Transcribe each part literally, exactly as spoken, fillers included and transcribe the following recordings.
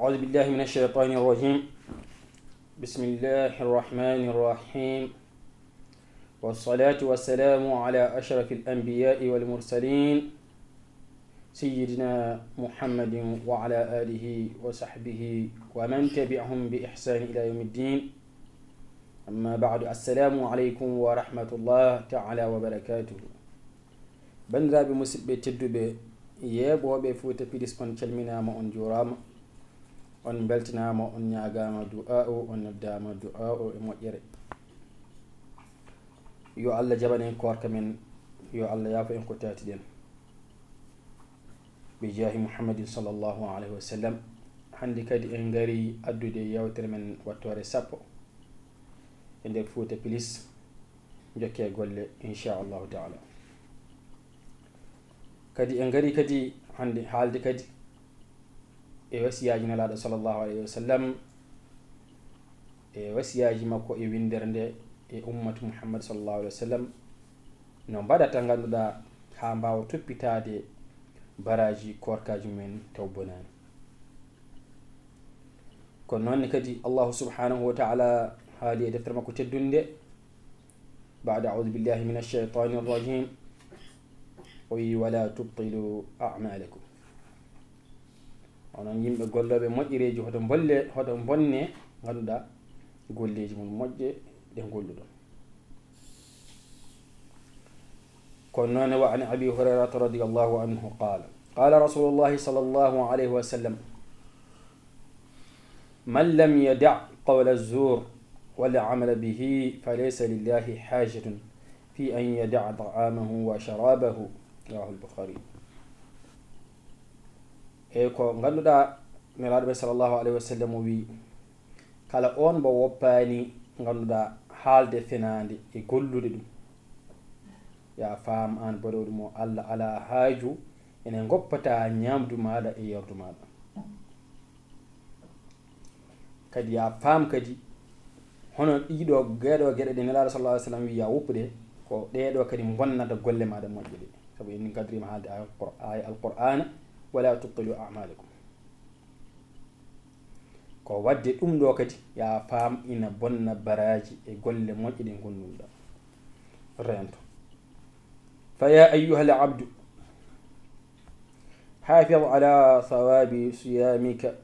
أعوذ بالله من الشيطان الرجيم. بسم الله الرحمن الرحيم. والصلاة والسلام على أشرف الأنبياء والمرسلين سيدنا محمد وعلى آله وصحبه ومن تبعهم بإحسان إلى يوم الدين. أما بعد، السلام عليكم ورحمة الله تعالى وبركاته. Banndiraaɓe musidɓe tedduɓe, yeeɓooɓe Fuuta Pilis, on calminaama, on njuuraama, on mbeltanaama, on ñaagaama du'aa'u, on noddaama du'aa'u e moƴƴere. Yo Allah jaɓan en koorka men, yo Allah yaafo en ko taatiɗen. Bi jaahi Muhammadin sallallahu alayhi wa sallam, hannde kadi en ngarii addude yeewtere men wattoore sappo e nder Fuuta Pilis. Njokkee golle, inchallahu taala. Kadi en ngarii kadi hannde haalde kadi e wasiyaaji Nelaaɗo sallallahu alayhi wa sallam, e wasiyaaji makko e winndere nde e ummatu Muhammad sallallahu alayhi wa sallam, no mbaɗata, ngannduɗaa, haa mbaawa toppitaade baraaji koorkaaji mumen taw bonaani. Kono noon ne kadi, Allahu subhanahu wa taala haali e deftere makko teddunde, baada audu billahi min alcheytani arrajim, o wi: "Wala tubtilu amalakum." Onon yimɓe gollooɓe moƴƴereeji, hoto mbolle, hoto mbonne, ngannduɗaa, golleeji mon moƴƴe ɗe ngolluɗon. Kono noon, wa an Abi Hurayrata radiyallahu anhu qala, qala Rasulullahi sallallahu alayhi wa sallam: "Man lam yada' qawla zur wal amala bihi, falaysa lillahi hajatun fi an yada'a ta'amahu wa sharabahu." Rawahu al-Bukhari. E ko ngannduɗaa, Nelaaɗo ɓe sallallahu alayhi wa sallam o wi: "Kala on mbo woppaani, ngannduɗaa, haalde fenaande e gollude ɗum, ya faam aan baɗooɗo mo, Allah alaa haaju ene ngoppataa ñaamdu maaɗa e yardu maaɗa." Kadi ya faam kadi, hono ɗiɗo, geɗo geɗe ɗe Nelaaɗo sallallahu alayhi wa sallam wi ya woppude, ko ɗeɗo kadi bonnata golle maaɗa moƴƴe ɗe. Sabu en ngadriima haalde aya Qur-, aya Alqur'aana: "Wala tubtilu amalakum." Ko wadde ɗum ɗo kadi, ya faam ina bonna baraaji e golle moƴƴe ɗe ngonnduɗaa. Reento. Fa ya ayyuhal abdu, حافظ على ثواب صيامك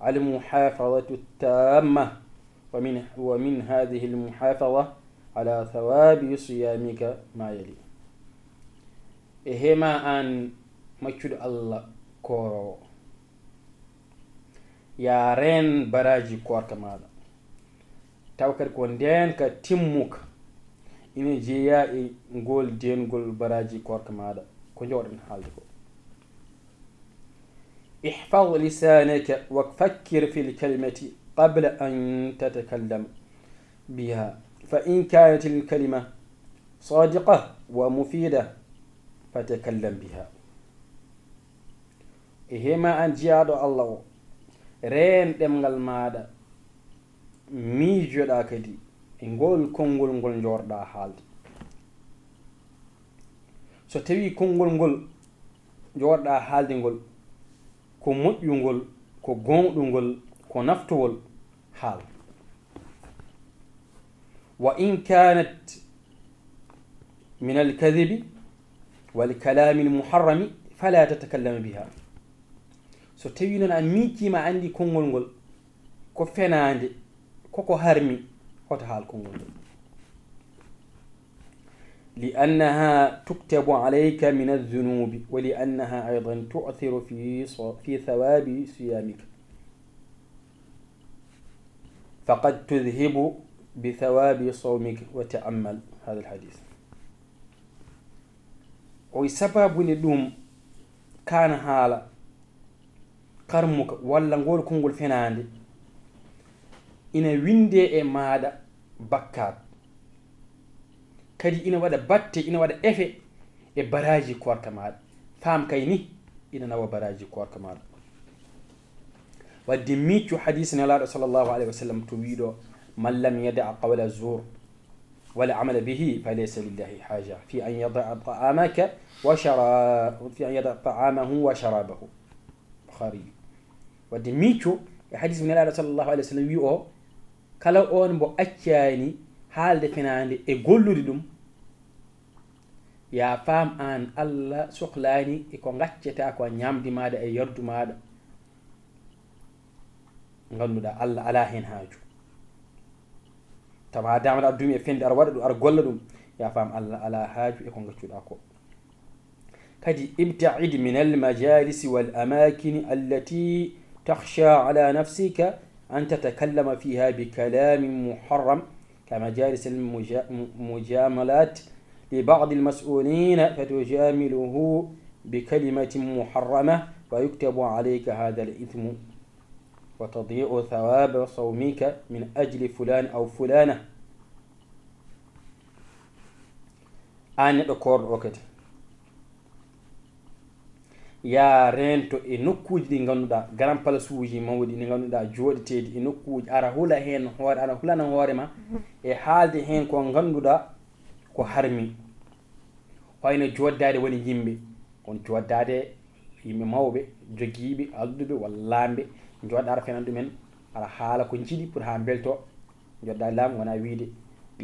المحافظة التامة، ومن، ومن هذه المحافظة على ثواب صيامك ما يلي. E hema an maccuɗo Allah kooroowo, ya reen baraaji koorka maaɗa. Taw kadi ko ndeenka timmuka ina jeyaa e ngol deengol baraaji koorka maaɗa, ko njooɗen haalde ko. احفظ لسانك وفكر في الكلمة قبل أن تتكلم بها، فإن كانت الكلمة صادقة ومفيدة فتكلم بها. E hema an jiyaaɗo Allah o, reen ɗemngal maaɗa, miijoɗaa kadi e ngol konngol ngol njooɗɗaa haalde. So tawii konngol ngol njooɗɗaa haalde ngol ko moƴƴungol, ko gooŋɗungol, ko naftowol, haal. وإن كانت من الكذب والكلام المحرم فلا تتكلم بها. So tawii noon a miijiima, a anndi konngol ngol ko fenaande, koko harmi, hoto haal konngol ngol. لأنها تكتب عليك من الذنوب، ولأنها أيضا تؤثر في ص-، في ثواب صيامك. فقد تذهب بثواب صومك، وتأمل هذا الحديث. O wi sababu nde ɗum kaana haala karmuka walla ngol konngol fenaande ina winndee e maaɗa bakkaat. Kadi ina waɗa batte, ina waɗa effet e baraaji koorka maaɗa. Faam kay ni ina nawa baraaji koorka maaɗa. Wadde miiccu hadiis Nelaaɗo sallallahu alayhi wa sallam to wiiɗo: "من لم يدع قول الزور والعمل به فليس لله حاجة في أن يدع طعامك وشرا-، في أن يدع طعامه وشرابه." Bukhari. Wadde miico e hadis mo Nelaaɗo sallallahu alayhi wa sallam wi o, kala on mbo accaani haalde fenaande e gollude ɗum, ya faam aan Allah soklaani e ko ngaccata ko ñaamdi maaɗa e yardu maaɗa, ngannduɗaa Allah alaa heen haaju. Tawa haa daamata aɗa duumi e fende, aɗa waɗa ɗum, aɗa golla ɗum, ya faam Allah alaa haaju e ko ngaccuɗaa ko. Kadi, ابتعد من المجالس والأماكن التي تخشى على نفسك أن تتكلم فيها بكلام محرم كمجالس المجا-، المجاملات لبعض المسؤولين فتجامله بكلمة محرمة فيكتب عليك هذا الإثم وتضيع ثواب صومك من أجل فلان أو فلانة. Aan neɗɗo koorɗo o kadi, yaa reento e nokkuuji ɗi ngannduɗaa, garan palasuuji mawɗi ɗi ngannduɗaa, jooɗeteeɗi e nokkuuji, aɗa hula heen hoore, aɗa hulana hoore ma e haalde heen ko ngannduɗaa ko harmi. Wayno jooɗdaade woni yimɓe, kono jooɗdaade yimɓe mawɓe, jogiiɓe, alɗuɓe walla laamɓe, jooɗɗa aɗa fenan ɗumen, aɗa haala ko njiɗi pour haa mbelto. Jooɗɗa laamu wona wiide,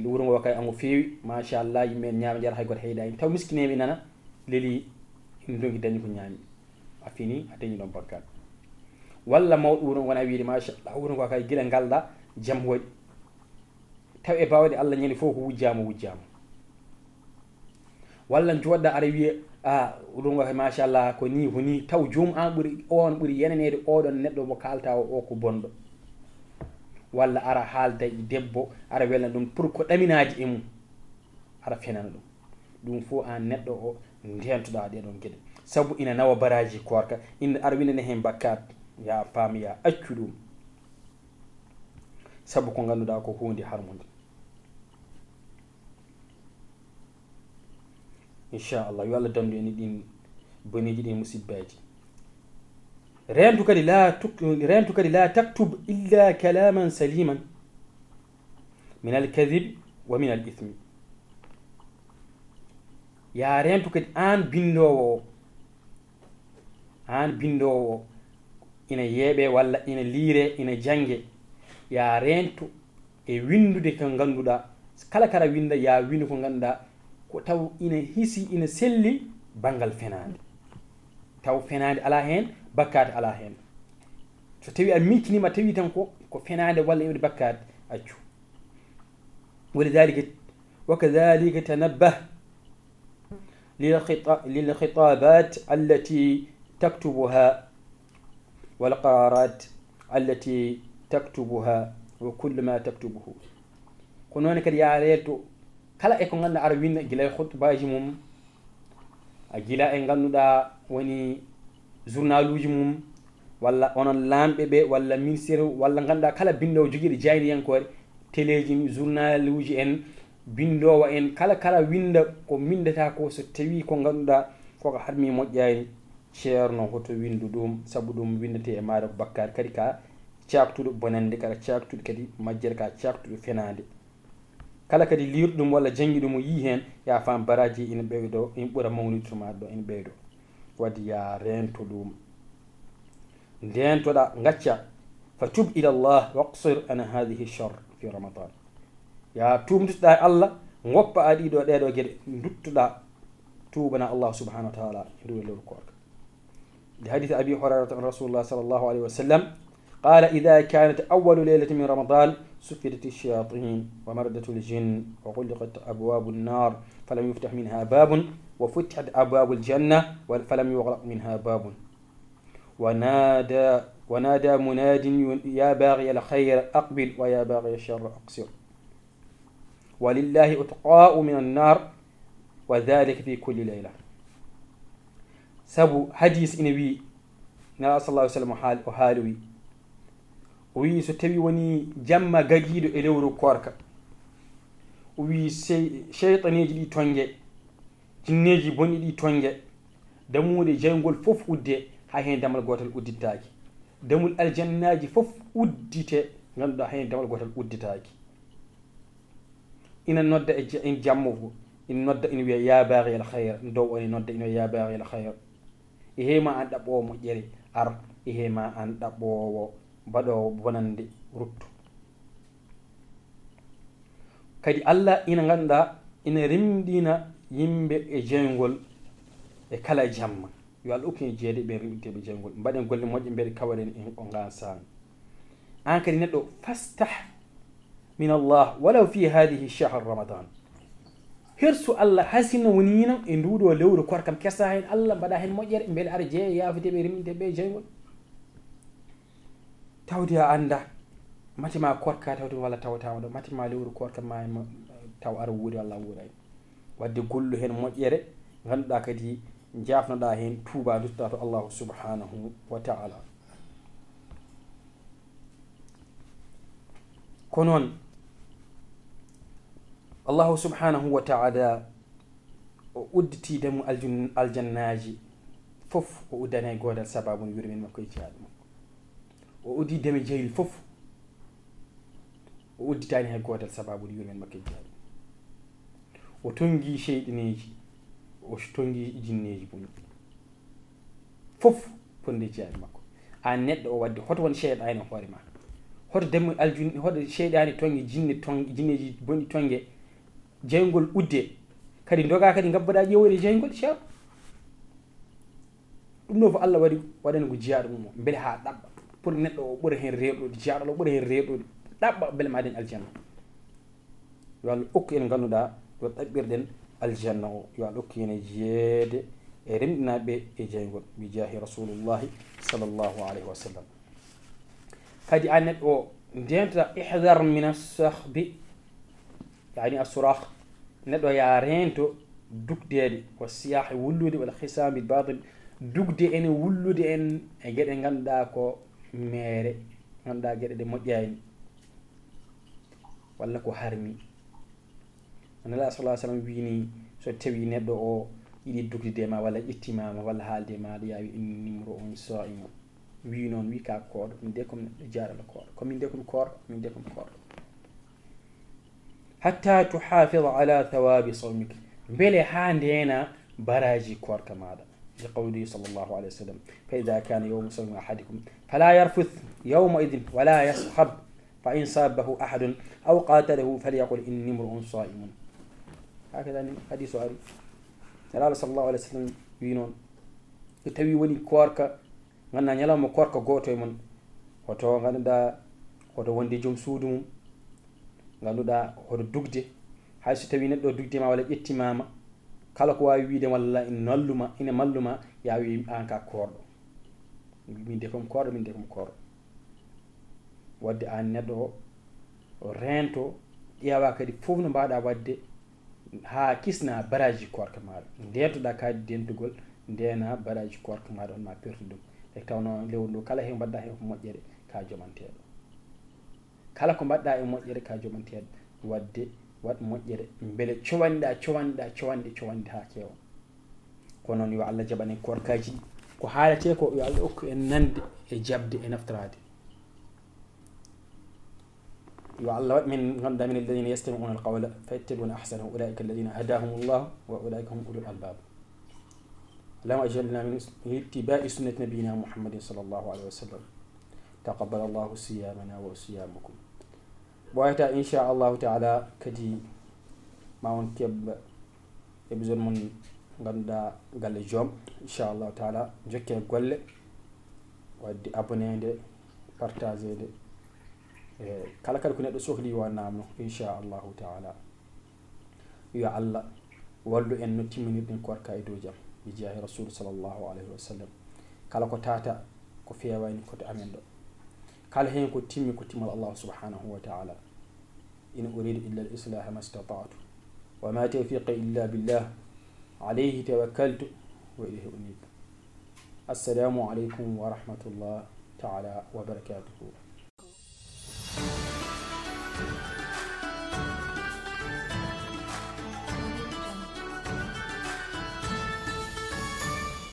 wuro ngo kay ango feewi, machallah, yimɓe en ñaama njara, hay gooto heyɗaani. Taw miskineeɓe nana, leli, ina ndonki dañi ko ñaami. A fini, a dañi ɗon bakkat. Walla mawɗo wuro ngo wona wiide, machallah, wuro ngo kay gila ngalɗa, jam waɗi. Taw e baawɗe Allah ñande fof ko wujjaama, wujjaama. Walla jooɗɗa aɗa wiya, "A, ɗum ko machallah, ko ni, ko ni." Taw joom an ɓuri, on ɓuri yenaneede oɗon neɗɗo mo kaalta o, o ko bonɗo. Walla ara haalda e debbo, ara welna ɗum pour ko ɗaminaaji e mum. Ara fenana ɗum. Ɗum fof an neɗɗo o ndentoɗa ɗeɗon geɗe. Sabu ina nawa baraaji koorka, ina ara windana heen bakkat, ya faam, ya accu ɗum. Sabu ko ngannduɗaa ko huunde harmunde. Inchallah, yo Allah dandu en e ɗin boneeji, ɗin musibbaaji. Reentu kadi la tuk-, reentu kadi la taktub illa kalaman saliman min al kadib wa min al ithmi. Ya reentu kadi aan binndoowo o, aan binndoowo o, ina yeeɓe walla ina liire, ina jannge, ya reentu e winndude ko ngannduɗaa, kala kara winnda, ya winndu ko ngannduɗaa, ko taw ina hisi, ina selli banngal fenaande. Taw fenaande alaa heen, bakkaat alaa heen. So tawi a miiciniima, tawi tan ko, ko fenaande walla e waɗi bakkaat, accu. ولذلك، وكذلك تنبه للخطا-، للخطابات التي تكتبها والقرارات التي تكتبها وكل ما تكتبه. Ko noon kadi ya reentu kala e ko ngannduɗaa ara winnda gila e khutbaaji mum, a gila e ngannduɗaa woni journaluuji mum, walla onon laamɓe ɓe, walla ministère, walla ngannduɗaa kala binndoowo jogiiɗo jaayndiyankoore, teleeji, journaluuji en, binndoowo en, kala kala winnda ko mbinndataa ko, so tawii ko ngannduɗaa koko harmi moƴƴaani, ceerno hoto winndu ɗum, sabu ɗum winndetee e maaɗa ko bakkaat, kadi ka caaktuɗo bonannde, kadi caaktuɗo kadi majjere, ka caaktuɗo fenaande. Kala kadi liirɗo ɗum walla janngi ɗum o yii heen, ya faam baraaji ina ɓeydo, ina ɓura mawnude to maaɗa ɗo, ina ɓeydo. Wadde ya reento ɗum. Ndeentoɗa, ngacca. Fa tub ila Allah waqsir an hadihi shar fi Ramadan. Ya tuumtuɗa e Allah, ngoppa a ɗiɗo ɗeɗo geɗe, nduttuɗa, tuubana Allah subhanahu wa taala e ndu lewru koorka. لحديث أبي هريرة أن رسول الله صلى الله عليه وسلم قال: إذا كانت أول ليلة من رمضان سفدت الشياطين ومردت الجن وغلقت أبواب النار فلم يفتح منها باب وفتحت أبواب الجنة فلم يغلق منها باب ونادى، ونادى مناد: يا باغي الخير أقبل ويا باغي الشر أقصر. ولله عتقاء من النار وذلك في كل ليلة. Sabu hadis ina wiyi, Nelaaɗo sallallahu alaihi wasallam haali, o haali o wiyi, o wiyi so tawi woni jamma gadiiɗo e lewru koorka, o wiyi sey-, seytaneeji ɗi tonge, jinneeji bonɗi ɗi tonge, dammuɗe jayngol fof udde, hay heen damal gootal udditaaki. Dammuɗe aljannaaji fof uddite, ngannduɗaa hay heen damal gootal udditaaki. Ina nodda e ja-, ina jammo fof, ina nodda ina wiya: "Ya baaghi al khayr", dow o ina nodda ina wiya: "Ya baaghi al khayr." E heema an ɗaɓɓoowo moƴƴere, ar. He ma an ɗaɓɓoowo, baɗoowo bonannde, ruttu. Kadi Allah ina ngannduɗaa, ina rimɗina yimɓe e jeyngol e kala jamma. Yo Allah okku en jeyeede ɓe rimɗinteeɓe jeyngol. Mbaɗen golle moƴƴe, mbele kawren e o ngaan saanga. Aan kadi neɗɗo, fastah min Allah walaw fi hadihi shahr Ramadan. Hirsu Allah, hay sinno woniino e nduuɗo lewru koor kam, kersa heen Allah, mbaɗa heen moƴƴere, mbele aɗa jeeya yaafude ɓe rimɗinteeɓe jeyngol. Tawde a annda, mate ma koorka tawde walla tawata wala mate ma lewru koorka ma, ma taw aɗa wuuri walla a wuuray. Wadde gollu heen moƴƴere, ngannduɗaa kadi njaafnoɗaa heen, tuuba, nduttoɗaa to Allahu subhanahu wa ta'ala. Ko noon, Allahu subhanahu wa ta'ala o udditi demu aljun-, aljannaaji fof, o uddani hay gootal sababu no yurmen makko e jeyaaɗo makko. O uddi deme jeyli fof, o udditaani hay gootal sababu no yurmen makko e jeyaaɗo. O tonngi seyɗineeji, o tonngi jinneeji bonɗi. Fof fotde e jeyaaɗo makko. Aan neɗɗo o, wadde hoto won seyɗaani e hoore ma? Hoto demo aljun-, hoto seyɗaani tonnge, jinne ton-, jinneeji bonɗi tonnge, jeyngol udde. Kadi ndoga kadi ngabboɗaa ƴeewoyde jeyngol, ceerno. Ɗum ɗo fof Allah waɗi, waɗani ko jeyaaɗo mum o, mbele haa ɗaɓɓa. Pour neɗɗo o ɓura heen reeɗude, jeyaaɗo Allah o ɓura heen reeɗude, ɗaɓɓa mbele ma dañ aljanna. Yo Allah okku en ngannduɗaa yo ɗaɓɓirɗen aljanna o. Yo Allah okku en e jeyeede e rimɗinaaɓe e jeyngol, bi jaahi Rasulullahi sallallahu alayhi wa sallam. Kadi aan neɗɗo o, ndeenta, ihdar min as-sakhbi, yaani as-surakh, neɗɗo ya reento dukdeede, wa siyah, e wullude, wal khisam bil batil, dukde en e wullude en e geɗe ngannduɗaa ko meere, ngannduɗaa geɗe ɗe moƴƴaani, walla ko harmi. Nela sallallahu alaihi wasallam wiini, so tawi neɗɗo o yiɗi dukde ma, walla ƴettima ma, walla haalde ma, aɗa yaawi, inni mru'un sa'imun. Wi noon, wi ka koorɗo, min de ko mi neɗɗo jaaɗo koorɗo. Ko min de ko mi koorɗo, min de ko mi koorɗo. Hatta tuhafidha ala thawabi sawmik. Mbele haa ndeena baraaji koorka maaɗa. Li qawlihi sallallahu alaihi wasallam, fa idha kana yawmu sawmi ahadikum, fala yarfuth yawma idhin, wala yaskhab, fa in sabahu ahadun aw qatalahu, falyaqul, inni mru'un sa'imun. Hakada ni hadisu ari. Nelaɗo sallallahu alaihi wasallam wi noon, so tawi woni koorka, ngannduɗaa ñalawma koorka gooto e mon, hoto ngannduɗaa, hoto wonde joom suudu mum, ngannduɗaa hoto dukde, hay so tawi neɗɗo dukde ma walla ƴettima ma, kala ko waawi wiide walla ina nalluma, ina malluma, ya wi aan ka koorɗo. Min de ko mi koorɗo, min de ko mi koorɗo. Wadde aan neɗɗo o, reento, ƴeewa kadi fof no mbaawɗaa waɗde haa kisna baraaji koorka maaɗa. Ndeentoɗaa kadi deentugol, ndeena baraaji koorka maaɗa, on ma pertu ɗum. Nde tawnoo lewru ndu kala he mbaɗɗaa heen ko moƴƴere, ka jomanteeɗo. Kala ko mbaɗɗaa e moƴƴere, ka jomanteeɗo. Wadde waɗ moƴƴere, mbele cowanɗaa, cowanɗaa, cowanɗe, cowanɗe haa keewa. Kono noon yo Allah jaɓan en koorkaaji ɗi. Ko haaletee ko, yo Allah okku en nande e jaɓde e naftoraade. Yo Allah waɗ min ngannduɗaa min alladhina yastami'una al-qawla fayattabi'una ahsanahu, ulaika alladhina hadahumullahu wa ulaika hum ulul albab. Allahumma ij'alna min ittiba'i sunnati nabiyyina Muhammadin sallallahu alaihi wasallam. Taqabbal Allahu siyamana wa siyamakum. Ɓooyata, inchallahu taala, kadi ma on keɓ épisode mon ngannduɗaa Galle Joom. Inchallahu taala, jokke golle, wadde abonneede, partageede. E kala kadi ko neɗɗo sohli yo namno, inchallahu taala. Yo Allah wallu en no timminirɗen koorka e dow jam, bi jaahi Rasul sallallahu alaihi wasallam. Kala ko tata, ko fewaani ko to amen ɗo. Kala heen ko timmi, ko timmal Allah subhanahu wa taala. In uridu illa al-islaha ma istata'tu. Wa ma tawfiqi illa billah. Alayhi tawakkaltu wa ilayhi unib. Assalamu alaikum wa rahmatullah taala wa barakatuhu.